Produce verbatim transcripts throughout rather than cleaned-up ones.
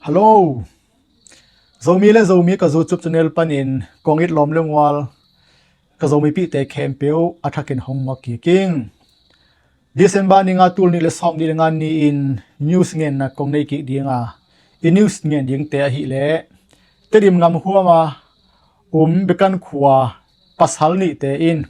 Hello. Zomi le Zomi ka YouTube channel panin kong it lawm le mual ka Zomipihte khempeuh a thakin hong muak kik ing. December ni nga, tul nih le sawm nih le nga ni-in news ngenna kong nei kik ding a, i news ngen dingte ahih leh Tedim ngam huama um Bekan khua pasal nihte in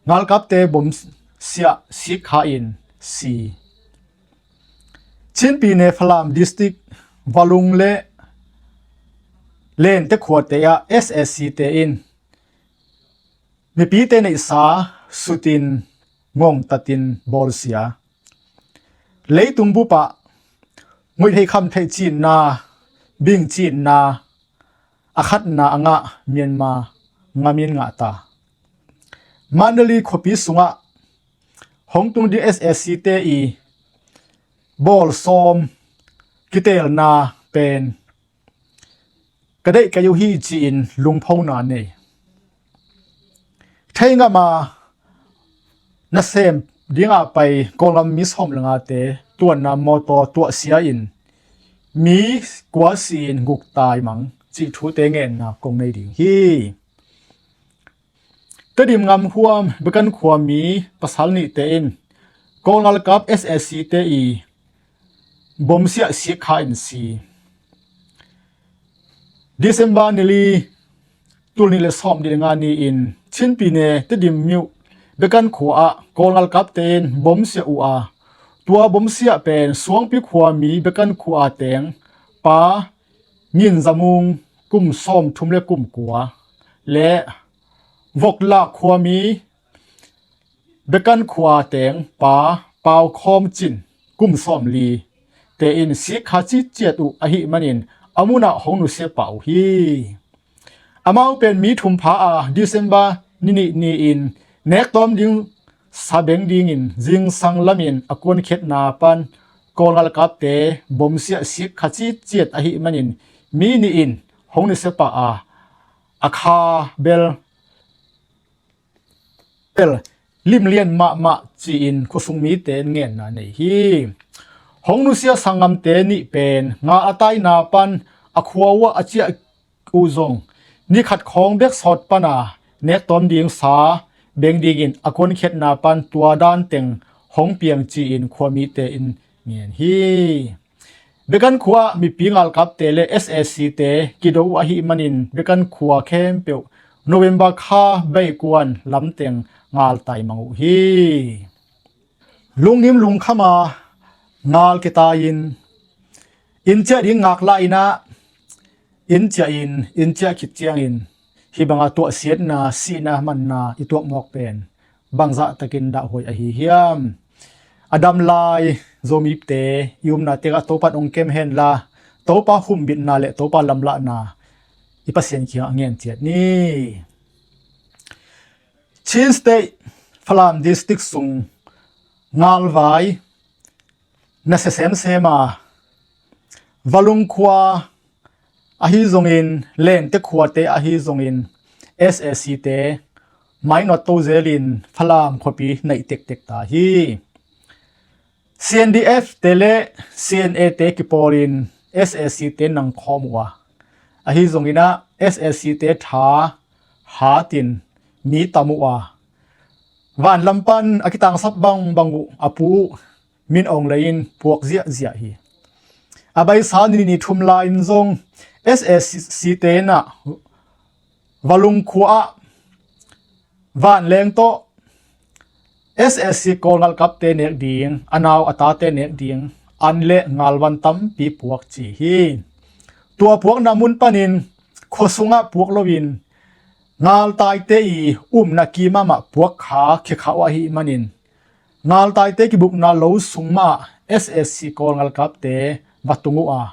ngalkapte bom siah sikkha in si. Chinpi ne Falam District Valung le Lente khuate ah S A C te in mipite neihsa sutin ngongtatin bawlsia. Leitung bupah nguihtheih khamtheih cinna, bing cinna a khatna a ngah Myanmar ngamin ngah ta. Mandalay khuapi sungah hong tung ding S A C te i bawlsawm kitelna pen ka deih kei uh hi ci-in lungphona nei. Theingam a nasem dinga pai Kawlgam mi sawm le ngate tuanna mawtaw tuahsia in mi kua si-in guk taimang cih thute ngenna kong nei ding hi. Tedim ngam huam Bekan khuami pasal nihte in Kawl ngalkap S A C te i bomsiah sikkha in si. December ni li, tul nih le sawm nih le nga ni-in Chinpi ne Tedim miuh Bekan khua ah Kawl ngalkapte in bomsiah uh a, tua bomsiah pen Suangpi khuami Bekan khua a teng pa Ngin Zamung kum sawm thum le kum kua le Voklak khuami Bekan khua teng pa Pau Khawm Cin kum sawm li te in sikkha ciciat uh ahih manin a munah hong nusia pah uh hi. Amau pen mi thum pha a December ni nih ni-in nek tawm ding sa beng dingin zingsang lamin a kuankhiatna pan Kawl ngalkapte bomsiah sikkha ciciat ahih manin mi nih in hong nusia pah a, a kha bel bel limlian mahmah ci-in khuasung mite ngenna nei hi. Hong nusia sanggamte nih pen ngal a taina pan a khua uh ah a ciah uh zong ni khat khawng bek sawt pana nek tawm ding sa beng dingin a kuankhiatna pan tua dan teng hong piang ci-in khuamite in ngen hi. Bekan khua ah mipi ngalkapte le S A C te kido uh ahih manin Bekan khua khempeuh November kha beikuan lamteng ngal taimang uh hi. Lungngim lungkham a ngal kitai-in inn ciah ding ngaklah in ah inn ciah in, inn ciah khit ciangin hih banga tuahsiatna, sihna, manna i tuak mawk pen bangzah takin dahhuai ahi hiam? A dam lai Zomite i umna tengah Topa in hong kem henla, Topa humbitna le Topa lamlahna i Pasian kiangah ngen ciat ni. Chin State Falam District sung ngalvai nasia semsem a, Valung khua ahi zongin, Lente khuate ahi zongin, S A C te mainawt to zelin Falam khuapi naih tektek ta hi. C N D F te le C N A te kipawlin S A C te nang khawm uh a, ahi zongin ah S A C te tha hatin mi tam uh a, vanlam pan a kitangsap bangbang uh a pu uh Min Aung Hlaing in puak ziahziah hi. A beisa ni nih thum lai-in zong S A C te in ah Valung khua ah vanleng tawh S A C Kawl ngalkapte nek ding, a nau a tate nek ding an le ngalvan tampi puak ci hi. Tua puakna mun panin khua sungah puak loin ngaltaite i umna kima mah puak kha khia kha uh ahih manin ngaltaite kibukna lo sung mah S A C Kawl ngalkapte va tung uh a,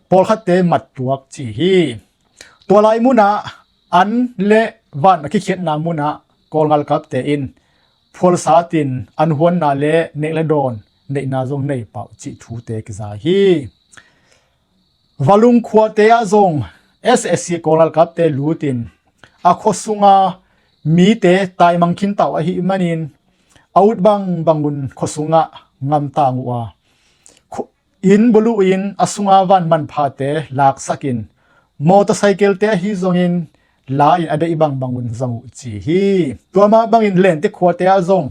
pawlkhatte mat tuak ci hi. Tua lai munah an le van a kikhiatna munah Kawl ngalkapte in phualsatin an huanna le nek le dawn neihna zong nei pah uh cih thute kiza hi. Valung khuate ah zong S A C Kawl ngalkapte lutin a khua sunga mite taimang khin ta uh ahih manin a ut bangbang un khua sungah ngamtang uh a, khu- inn buluh in a sunga van manphate laksakin, motorcycle-te ahi zongin la-in a deih bangbang un zang uh ci hi. Tua mah bangin Lente khuate ah zong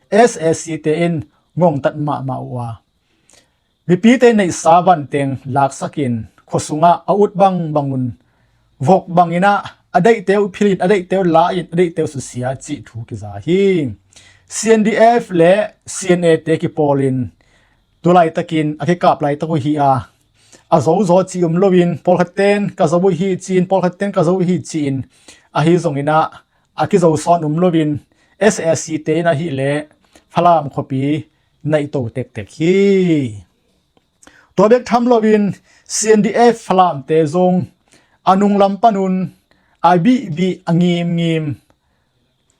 S A C-te in ngongtat mahmah uh a, mipite neihsa vanteng laksakin khua sungah a ut bangbang un vok bangin ah a deihte uh philin, a deihte uh la-in, a deihte uh susia cih thu kiza hi. C N D F le C N A-te kipawlin tu laitakin a kikap laitak uh hi a, a zozo cih um loin, pawlkhatten ka zo uh hi ci-in, pawlkhatten ka zo uh hi ci-in, ahi zongin ah a kizo sawn um loin S A C-te in ahileh Falam khuapi naihto tektek hi. Tua bek tham loin C N D F Falam-te zong a nunglam panun a bihbih a ngimngim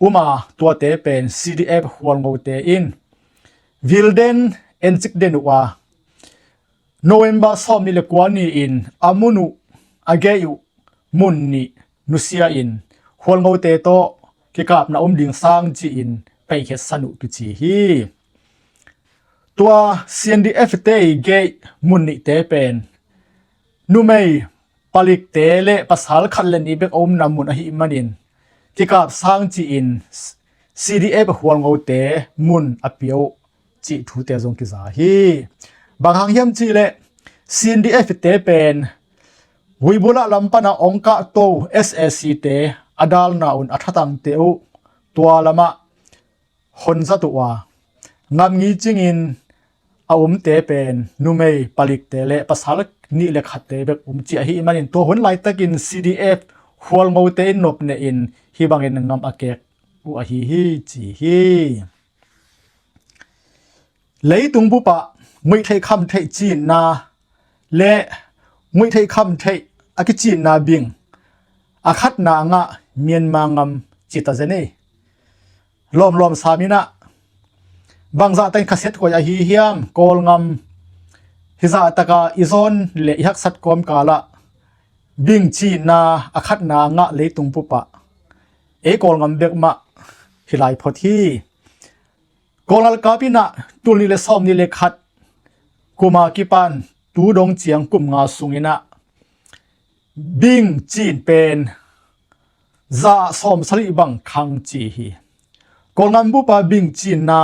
um a, tuate pen C D F Hualngote in vilden encik den uh a, November sawm nih le kua ni-in a mun uh, a gei uh mun nih nusia in Hualngote tawh kikapna um ding sang ci-in peihkhiatsan uh kici hi. Tua C N D F-te i gei mun nihte pen numei palikte le pasal khat le nih bek a umna mun ahih manin kikap sang ci-in C D F Hualngote mun a pia uh cih thute zong kiza hi. Bang hang hiam cihleh C N D F-te pen Huibulah lam pana ong kahto S A C-te a dalna un a thatangte uh tua lamah honzat uh a, ngam ngicingin a umte pen numei palikte le pasal nih le khatte bek um ci ahih manin tua hun laitakin C D F Hualngote in nopnehin hih bangin ngam a kek uh ahi hi ci hi. Leitung bupah nguihtheih khamtheih cinna le nguihtheih khamtheih a kicinna bing a khatna a ngah Myanmar ngam cita zen ei. Lawmlawm saminah bangzah takin khasiat koi ahi hiam, Kawlngam hizah taka i zawn le i haksat kawmkalah bing cinna a khatna a ngah leitung bupah ei Kawlngam bek mah hi lai phot hi. Kawl ngalkap inah tul nih le sawm nih le khat kuma kipan tu dong ciang kum nga sunginah bing cin pen za sawm sali bang khang ci hi. Kawlngam bupa bing cinna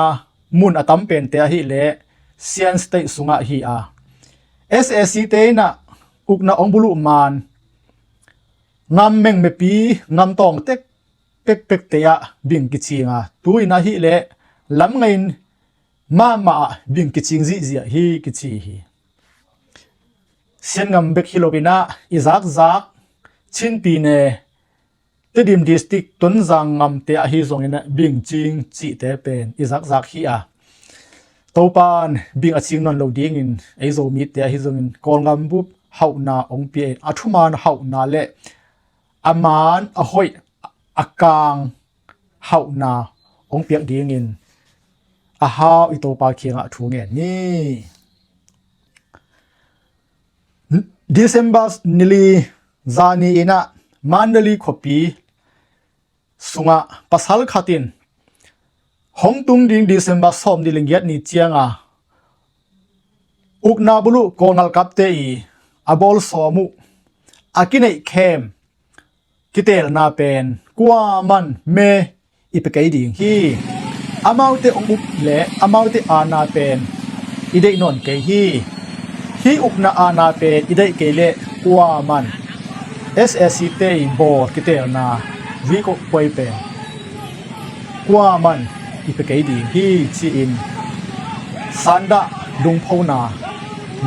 mun a tam pente ahileh Shan State sungah hi a, S A C-te inah ukna ong buluh man ngam mengmepi, ngam tawng tek pekpekte ah bing kicing a, tu-in ahileh lamngain mahmah ah bing kicing zihziah hi kici hi. Shan ngam bek hi loinah i zakzak Chin pyine, Tedim District, Tonzang ngamte ahi zongin bing cing cihte pen i zakzak hi a, Topan bing a cing nawn lo dingin ei Zomite ahi zongin Kawlngam bup hauhna ong pia in a thuman hauhna le a man a hoih a kang hauhna ong piak dingin a hau i Topa kiangah thu ngen ni. December nili zani inah Mandalay khuapi sungah pasal khat in hong tung ding December sawm nih le giat ni cianga ukna buluh Kawl ngalkapte i a bawl sawm uh a kineih khem kiteelna pen kuaman me i pe kei ding hi. Amaute ong up le amaute aana pen i deih nawn kei hi. Hih ukna aana pen i deih kei leh kuaman S A C-te i bawl kiteelna vikoh puai pen kuaman i pe kei ding hi ci-in sandah lungphona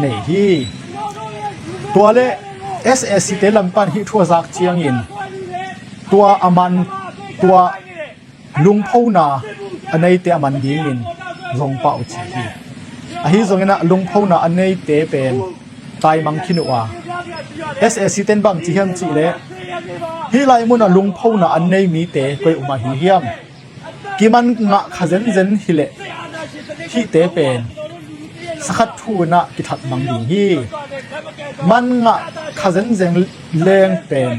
nei hi. Tua le S A C-te lampan hih thu a zak ciangin tua a man, tua lungphona a neite a man dingin zong pah uh ci hi. Ahi zonginah lungphona a neite pen taimang khin uh a, S A C-ten bang ci hiam cihleh hih lai munah lungphona a nei mite koi um ahi hiam? Kiman ngah kha zenzen hileh hihte pen sakhat thu inah kithat mang ding hi. Man ngah kha zenzen leng pen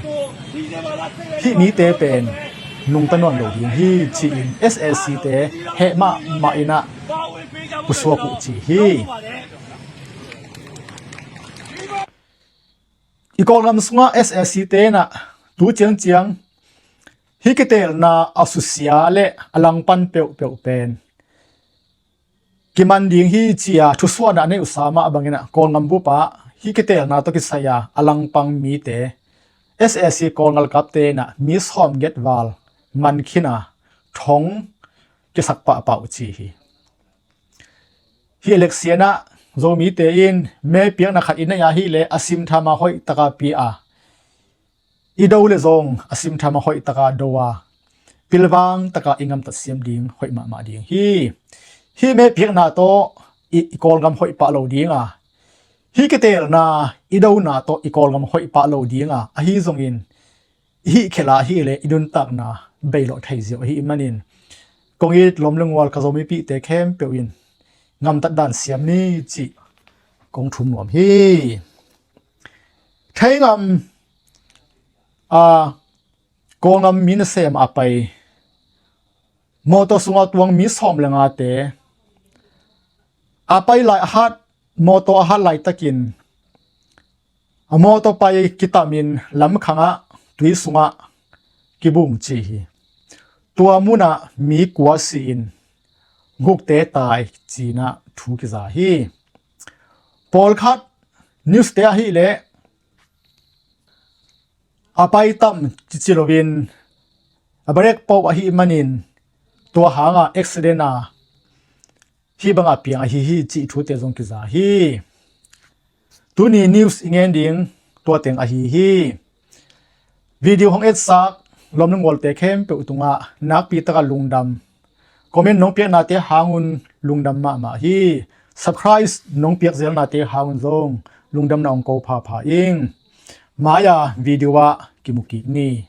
hih mite pen nungta nawn lo ding hi ci-in S A C-te heh mahmah inah pusuak uh ci hi. I Kawlgam sungah S A C te in ah tu ciangciang hih kiteelna a susia le a langpan peuhpeuh pen kiman ding hi ci-a thusuahna a neih uh sa mah bangin ah Kawlgam bup ah hih kiteelna tawh kisai-a a langpang mite S A C Kawl ngalkapte in ah mi sawmgiat val man khin a thong kisak pahpah uh ci hi. Hih election ah Zomite in mepiakna khat i neih ahih leh a simtham a hoih taka pia a, i do le zong a simtham a hoih taka do a, pilvang taka i gamtat siam ding hoih mahmah ding hi. Hih mepiakna tawh i, i Kawlgam hoih pah lo ding a, hih kiteelna i dona tawh i Kawlgam hoih pah lo ding a, ahi zongin i hih khel ahih leh i nuntakna beilawh thei ziau ahih manin kong it lawm le ngual ka Zomipihte khempeuh in gamtat dan siam ni cih kong thum nuam hi. Theingam a Kawlgam mi nasem a pai mawtaw sungah tuang mi sawm le ngate a pai lai a hat, mawtaw a hat laitakin a mawtaw pai kitamin lamkhangah tui sungah kibum ci hi. Tua munah mi kua si-in gukte tai cinah thu kiza hi. Pawlkhat newste ahih leh a pai tam cici loin a brake poh ahih manin tua hanga accident a hih banga piang ahi hi cih thute zong kiza hi. Tuni news i ngen ding tua teng ahi hi. Video hong etsak lawm le ngualte khempeuh tungah nakpi taka lungdam. Comment nong piaknate hangun lungdam mahmah hi. Subscribe nong piak zelnate hangun zong lungdamna hong ko phapha ing. Mai-a video ah kimu kik ni.